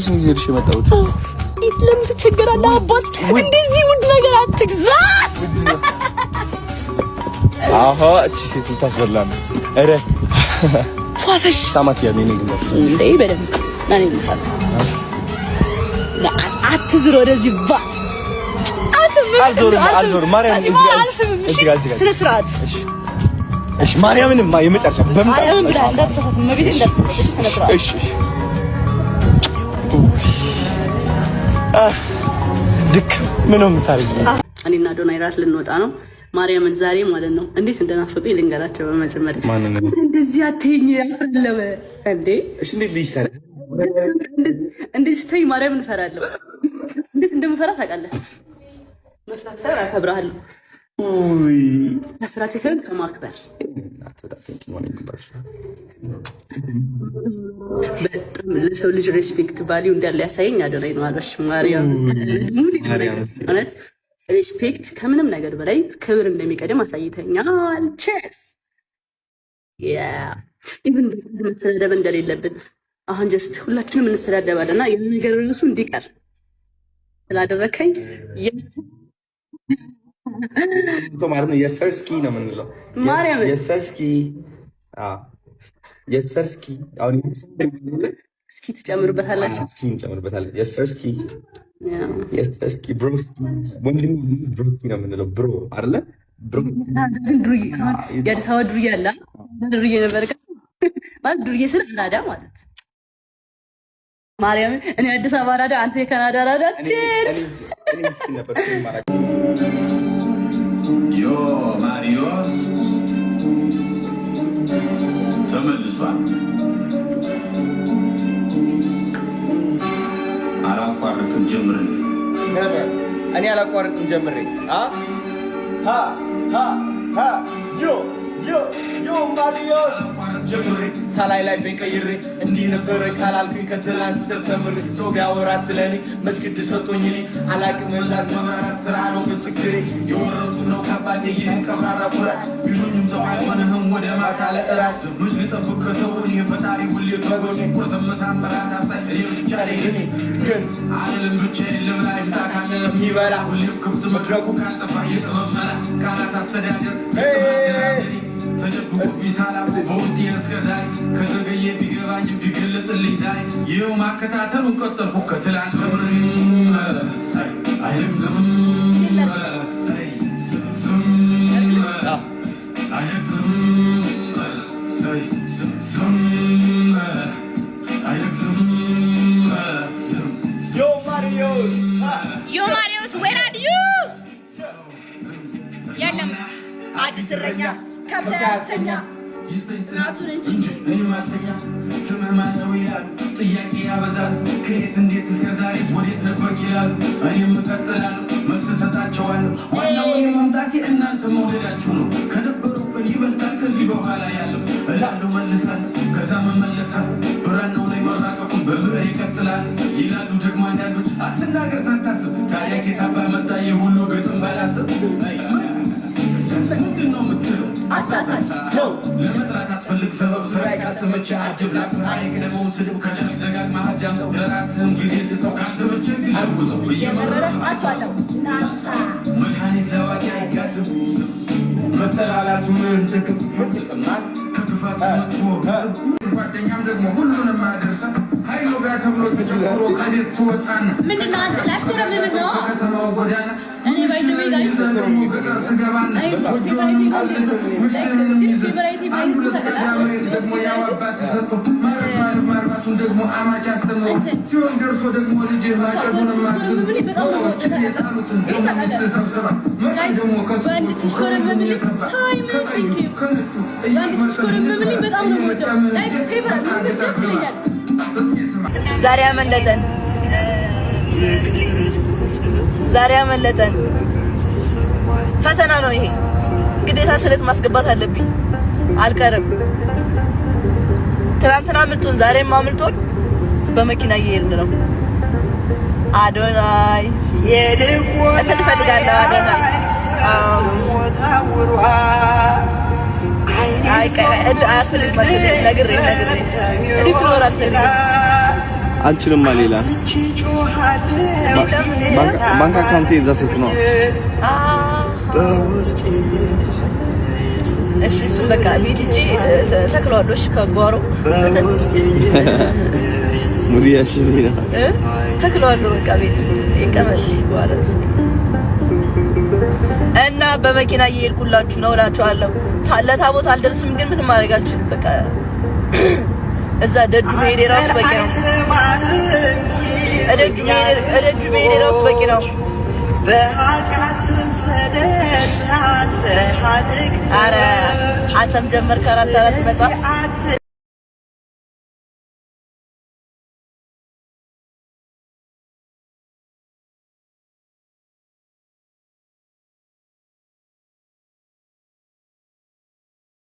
ልብስ ነው ይዤልሽ የመጣሁት። ለምን ትቸገራለህ? አባት እንደዚህ ውድ ነገር አትግዛ። አሃ፣ እቺ ሴት ልታስበላ ነው። ኧረ ፏፈሽ። ሳማት ያኔ ነው ግን። እንዴ፣ በደንብ ና፣ እኔ ልሳም። አትዝር ወደዚህ ባ። አልዞርም፣ አልዞርም። ማርያም፣ እዚህ ጋር፣ እዚህ ጋር። ስነ ስርዓት። እሺ፣ እሺ፣ ማርያምንማ የመጨረሻ። ማርያምን ብለህ እንዳትሳሳት፣ እመቤቴን እንዳትሳሳት። እሺ፣ ስነ ስርዓት። እሺ፣ እሺ። ድክ ምን ነው የምታደርጊው? እኔና አዶናይ ራት ልንወጣ ነው። ማርያምን ዛሬ ማለት ነው እንዴት እንደናፈቁኝ ልንገራቸው። በመጀመሪያ እንደዚህ አትይኝ፣ ያፍርለበ እንዴ። እሺ፣ እንዴት ልጅ ታዲያ? እንደዚህ ስተኝ ማርያምን እፈራለሁ። እንዴት እንደምፈራ ታውቃለህ? መስራት ሳይሆን አከብርሃለሁ። ከስራቸው ሳይሆን ከማክበር። በጣም ለሰው ልጅ respect value እንዳለ ያሳየኝ አዶናይ ነው። አልበሽ ማርያም፣ እውነት respect ከምንም ነገር በላይ ክብር እንደሚቀድም አሳይተኛል። Cheers። Even መሰዳደብ እንደሌለብን፣ አሁን just ሁላችንም እንሰዳደባለን እና ያ ነገር ራሱ እንዲቀር ስላደረከኝ ማለት ነው። የሰርስኪ ነው የምንለው። ማርያም። የሰርስኪ፣ የሰርስኪ። አሁን እስኪ ትጨምሩበታላችሁ። እስኪ እንጨምርበታለን። የሰርስኪ፣ የሰርስኪ፣ broski፣ ወንድም broski ነው የምንለው። Bro አይደለ? የአዲስ አበባ ዱርዬ አለ። ዱርዬ ነበር ማለት፣ ዱርዬ ስል አራዳ ማለት። ማርያም፣ እኔ አዲስ አበባ አራዳ፣ አንተ የካናዳ አራዳ። Cheers። ዮ ማሪዮስ ተመልሷል። አላቋርጥም ጀምር። እኔ አላቋርጥም ጀምሬ። ሀ ሀ ሀ፣ yo yo yo ማሪዮስ ሳላይ ላይ ቀይሬ እንዲህ ነበረ ካላልኩኝ ከትላንት ስተት ተምሬ። ሰው ቢያወራ ስለኔ መች ግድ ሰጥቶኝ፣ እኔ አላቅም ላት መማራት ስራ ነው ምስክሬ። የወረስኩት ነው ከአባቴ ይህን ቀብራራ ኩራት። ቢሉኝም ሰው አይሆንህም ወደ ማታ ለእራት። መች ልጠብቅ ከሰው እኔ፣ ፈጣሪ ሁሌ ከጎኔ። ቁርስም ምሳም እራት አብሳይ እኔ ብቻ ነኝ። እኔ ግን አልልም ብቻዬን ልብላ፣ ይምጣ ካለ የሚበላ። ሁሌም ክፍት መድረኩ ካልጠፋ የጥበብ መላ ቃላት አስተዳደር ተደብቆ ቢሳላ በውስጤ እስከ ዛሬ ከዘገየ ቢገባኝም ቢገለጥልኝ ዛሬ ይኸው ማከታተሉን ቀጠልኩ ከትላንት። ዝም ዝም ዝም ዝም ዝም ዝም። Yo ማሪዮስ። Yo ማሪዮስ, where are you? የለም አዲስ እረኛ ከብት አያስተኛ እናቱን እንጂ። እኔም አልተኛ። ስምህ ማነው ይላሉ፣ ጥያቄ ያበዛሉ። ከየት እንዴት እስከ ዛሬ ወዴት ነበርክ ይላሉ። እኔም እቀጥላለሁ፣ መልስ እሰጣቸዋለሁ። ዋናው እኔ መምጣቴ እናንተ መውደዳችሁ ነው። ከነበረው ቀን ይበልጣል ከዚህ በኋላ ያለው እላለሁ፣ መልሳለሁ፣ ከዛም እመለሳለሁ። ብራናው ላይ መራቀቁን በብዕር ይቀጥላል ይላሉ ደግሞ አንዳንዶች። አትናገር ሳታስብ፣ ታዲያ ኬት አባህ መጣ ይህ ሁሉ ግጥም ባላስብ? ምንድን ነው የምትለው? አሳሳች። ለመጥራት አትፈልግ ሰበብ። ስራዬ ካልተመቸ አድብላት። አይቅደመው ስድብ፣ ከቻልክ ደጋግመህ አዳምጠው። ለራስህም ጊዜ ስጠው፣ ካልተመቸ ግን አውጠው። እየመረረ አቷቸው ናሳ። መድኃኒት ለዋቂ አይጋትም። መጠላላቱ ምን ጥቅም? ምን ጥቅም? ከክፋት መጥፎ ጓደኛም ደግሞ ሁሉንም አደርሰ ሀይሎ ጋ ተብሎ ተጨፍሮ ከቤት ትወጣና ምንድን ነው አንተ ላሽኮረምም ነው? ከከተማው ጎዳና እኔ by the way guys ደግሞ ገጠር ትገባና ጎጆንም ቀልሰ ምሽትንም ይዘህ አንድ ሁለት ቀዳ መሬት ደግሞ ያው አባት ሰጥቶ ማረስ ማለት ማርባቱን ደግሞ አማች አስተምሮ ሲሆን ደርሶ ደግሞ ልጅ ማጨዱንም አግዞ የጣሉትን ደግሞ ሚስት ሰብስባ መጠን ደግሞ በአንድ ሲሽኮረመምልኝ ሳይመን thank you። በአንድ ሲሽኮረመምልኝ በጣም ነው የምወደው። Like favorite ደስ ይለኛል። ዛሬ አመለጠን። ዛሬ አመለጠን። ፈተና ነው ይሄ። ግዴታ ስለት ማስገባት አለብኝ። አልቀርም። ትናንትና አምልጦን ዛሬም አምልጦን በመኪና እየሄድን ነው። አዶናይ እንትን እፈልጋለሁ። አዶናይ አይ አያስፈልግም። ነግሬ ነግሬ እኔ follower አልፈልግም። አልችልም። ሌላ ባንክ account ኤ እዛ ስልክ ነው። እሺ እሱን በቃ ቤት ሂጅ ተክለዋለሁ። እሺ ከጓሮ ሙዲያሽ ነው። ተክለዋለሁ። በቃ ቤት ይቀመጥ ማለት እና በመኪና እየሄድኩላችሁ ነው እላችኋለሁ። ለታቦት አልደርስም፣ ግን ምንም ማድረግ አልችልም። በቃ እዛ ደጁ መሄዴ ራሱ በቂ ነው። እደጁ መሄዴ ራሱ በቂ ነው። ኧረ አንተም ደመርክ አራት አራት መጽሐፍ።